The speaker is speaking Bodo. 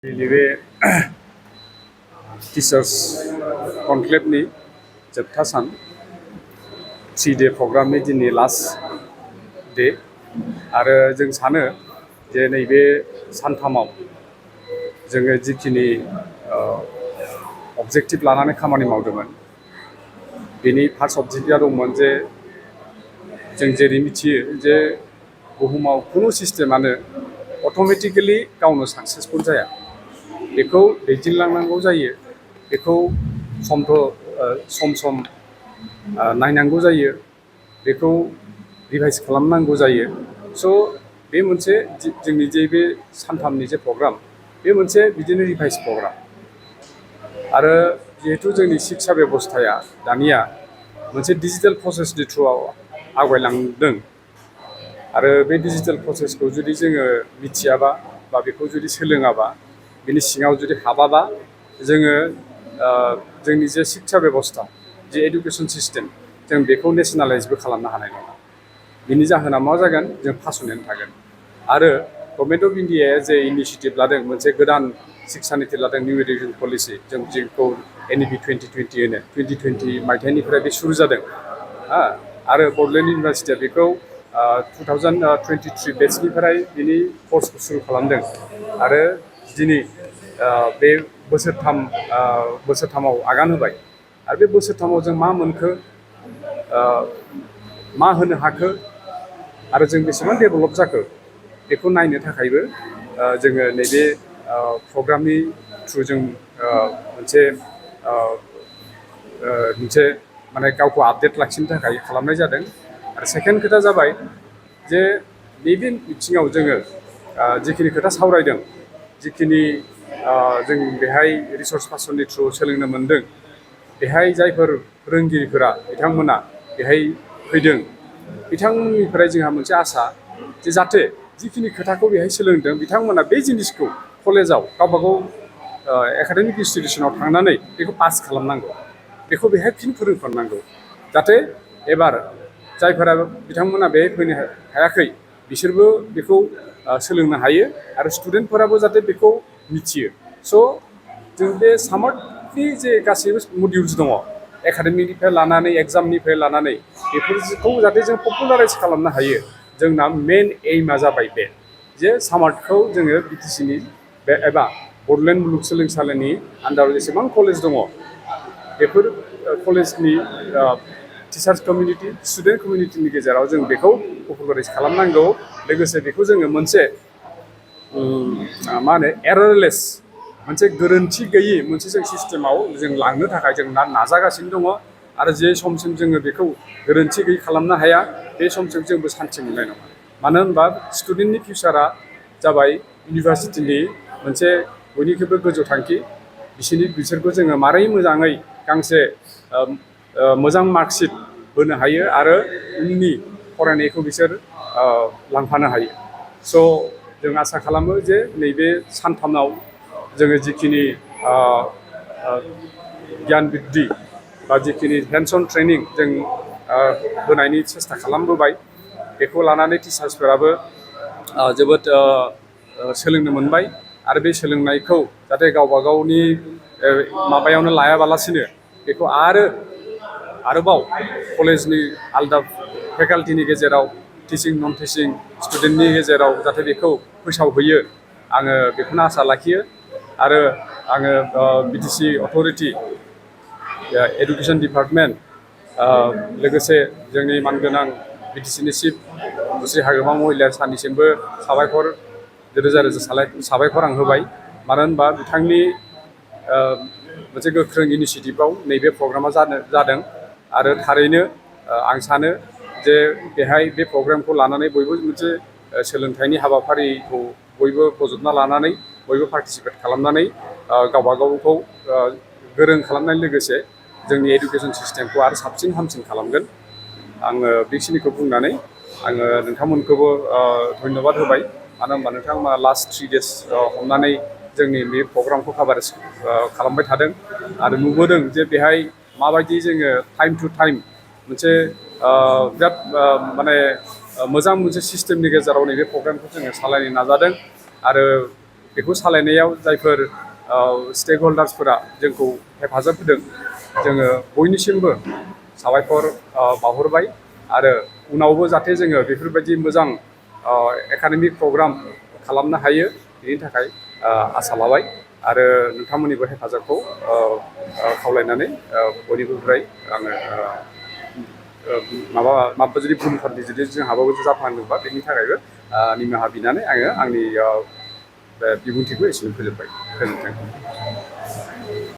नैबे टीचार्स कनक्लेवनि जोबथा सान 3 डे प्रग्रामनि दिनै लास्ट डे आरो जों सानो जे नैबे सानथामाव जोङो जिखिनि अबजेक्टिभ लानानै खामानि मावदोंमोन बेनि फार्स्ट अबजेक्टिभआ दंमोन जे जों जेरै मिथियो जे बुहुमाव खुनु सिस्टेमानो अट'मेटिकेलि गावनो साक्सेसफुल जाया बेखौ दैदेनलांनांगौ जायो बेखौ सम सम नायनांगौ जायो बेखौ रिभाइस खालामनांगौ जायो स' बे मोनसे जोंनि जे बे सानथामनि जे प्रग्राम बे मोनसे बिदिनो रिभाइस प्रग्राम आरो जिहेतु जोंनि शिक्षा बेबस्थाया दानिया मोनसे डिजिटेल प्रसेसनि थ्रुआव आवगायलांदों आरो बे डिजिटेल प्रसेसखौ जुदि जोङो मिथियाबा बा बेखौ जुदि सोलोङाबा बिनि सिङाव जुदि हाबाबा जोङो जोंनि जे शिक्षा बेबस्था जे एडुकेसन सिस्टेम जों बेखौ नेसनेलाइजबो खालामनो हानाय नङा बिनि जाहोना मा जागोन जों फासयनानै थागोन आरो गभर्नमेन्ट अफ इन्डियाया जे इनिसिएटिभ लादों मोनसे गोदान शिक्षा नीति लादों निउ एडुकेसन पलिसि जों जेखौ NEP 2020 होनो 2020 मायथाइनिफ्राय बे सुरु जादों आरो बड'लेण्ड इउनिभारसिटिया बेखौ 2023 बेचनिफ्राय बिनि कर्सखौ सुरु खालामदों आरो दिनै बे बोसोरथामाव आगान होबाय आरो बे बोसोरथामाव जों मा मोनखो मा होनो हाखो आरो जों बेसेबां डेभेलप जाखो बेखौ नायनो थाखायबो जोङो नैबे प्रग्रामनि थ्रुजों मोनसे माने गावखौ आपडेट लाखिनो थाखाय खालामनाय जादों आरो सेकेन्ड खोथा जाबाय जे नैबे बिथिङाव जोङो जिखिनि खोथा सावरायदों जिखिनि जों बेहाय रिसर्स पार्सननि थ्रु सोलोंनो मोन्दों बेहाय जायफोर फोरोंगिरिफोरा बिथांमोना बेहाय फैदों बिथांमोननिफ्राय जोंहा मोनसे आसा जे जाहाथे जिखिनि खोथाखौ बेहाय सोलोंदों बिथांमोना बे जिनिसखौ कलेजाव गावबागाव एकाडेमिक इनस्टिटिउसनाव थांनानै बेखौ पास खालामनांगौ बेखौ बेहाय फिन फोरोंफिननांगौ जाहाथे एबार जायफोरा बिथांमोना बेहाय फैनो हायाखै बिसोरबो बेखौ सोलोंनो हायो आरो स्टुडेन्टफोराबो जाहाथे बेखौ मिथियो स' जों बे सामारनि जे गासैबो मडिउल्स दङ एकाडेमिकनिफ्राय लानानै एग्जामनिफ्राय लानानै बेफोरखौ जाहाथे जों पपुलाराइज खालामनो हायो जोंना मेन एइमआ जाबाय बे जे सामार्टखौ जोङो BTCनि बे एबा बड'लेण्ड मुलुगसोलोंसालिनि आन्दाराव जेसेबां कलेज दङ बेफोर कलेजनि टिचार्स कमिउनिटि स्टुडेन्ट कमिउनिटिनि गेजेराव जों बेखौ पपुलाराइज खालामनांगौ लोगोसे बेखौ जोङो मोनसे मा होनो एररलेस मोनसे गोरोन्थि गैयि मोनसे जों सिस्टेमाव जों लांनो थाखाय जों नाजागासिनो दङ आरो जे समसिम जोङो बेखौ गोरोन्थि गैयि खालामनो हाया बे समसिम जोंबो सान्थि मोननाय नङा मानो होनबा स्टुडेन्टनि फिउचारा जाबाय इउनिभारसिटिनि मोनसे बयनिख्रुइबो गोजौ थांखि बिसोरखौ जोङो मारै मोजाङै गांसे मोजां मार्कशिट होनो हायो आरो उननि फरायनायखौ बिसोर लांफानो हायो स' जों आसा खालामो जे नैबे सानथामाव जोङो जिखिनि गियान बिद्दि बा जिखिनि हेन्डस अन ट्रेनिं जों होनायनि सेस्था खालामबोबाय बेखौ लानानै टिचार्सफोराबो जोबोद सोलोंनो मोनबाय आरो बे सोलोंनायखौ जाहाथे गावबा गावनि माबायावनो लायाबालासिनो बेखौ आरोबाव कलेजनि आलदा फेकाल्टिनि गेजेराव टिचिं नन टिचिं स्टुडेन्टनि गेजेराव जाहाथे बेखौ फोसावहैयो आङो बेखौनो आसा लाखियो आरो आङो BTC अथ'रिटि एडुकेसन डिपार्टमेन्ट लोगोसे जोंनि मानगोनां BTCनि चिफ श्री हाग्रामा महिलारी सारनिसिमबो रोजा रोजा साबायखर आं होबाय मानो होनबा बिथांनि मोनसे गोख्रों इनिसिएटिभआव नैबे प्रग्रामा जादों आरो थारैनो आं सानो जे बेहाय बे प्रग्रामखौ लानानै बयबो मोनसे सोलोंथाइनि हाबाफारिखौ बयबो बजबना लानानै बयबो पार्टिसिपेट खालामनानै गावबा गावखौ गोरों खालामनाय लोगोसे जोंनि एडुकेसन सिस्टेमखौ आरो साबसिन हामसिन खालामगोन आङो बेखिनिखौ बुंनानै आङो नोंथांमोनखौबो धन्यबाद होबाय मानो होनबा नोंथांमोना लास्ट 3 days हमनानै जोंनि बे प्रग्रामखौ कभारेज खालामबाय थादों आरो नुबोदों जे बेहाय माबायदि जोङो टाइम टु टाइम मोनसे बिराद मोजां मोनसे सिस्टेमनि गेजेराव नैबे प्रग्रामखौ जोङो सालायनो नाजादों आरो बेखौ सालायनायाव जायफोर स्टेक हल्डार्सफोरा जोंखौ हेफाजाब होदों जोङो बयनिसिमबो साबायखर बावहरबाय आरो उनावबो जाहाथे जोङो बेफोरबायदि मोजां एकाडेमिक प्रग्राम खालामनो हायो बेनि थाखाय आसा लाबाय आरो नोंथांमोननिबो हेफाजाबखौ खावलायनानै बयनिफ्राय आङो माबा जुदि भुलफोरनि जुदि जोंहाबाबो जाफ्लांदोंबा बेनि थाखायबो निमाहा बिनानै आङो आंनि बिबुंथिखौ एसेनो फोजोबबाय गोजोन्थों।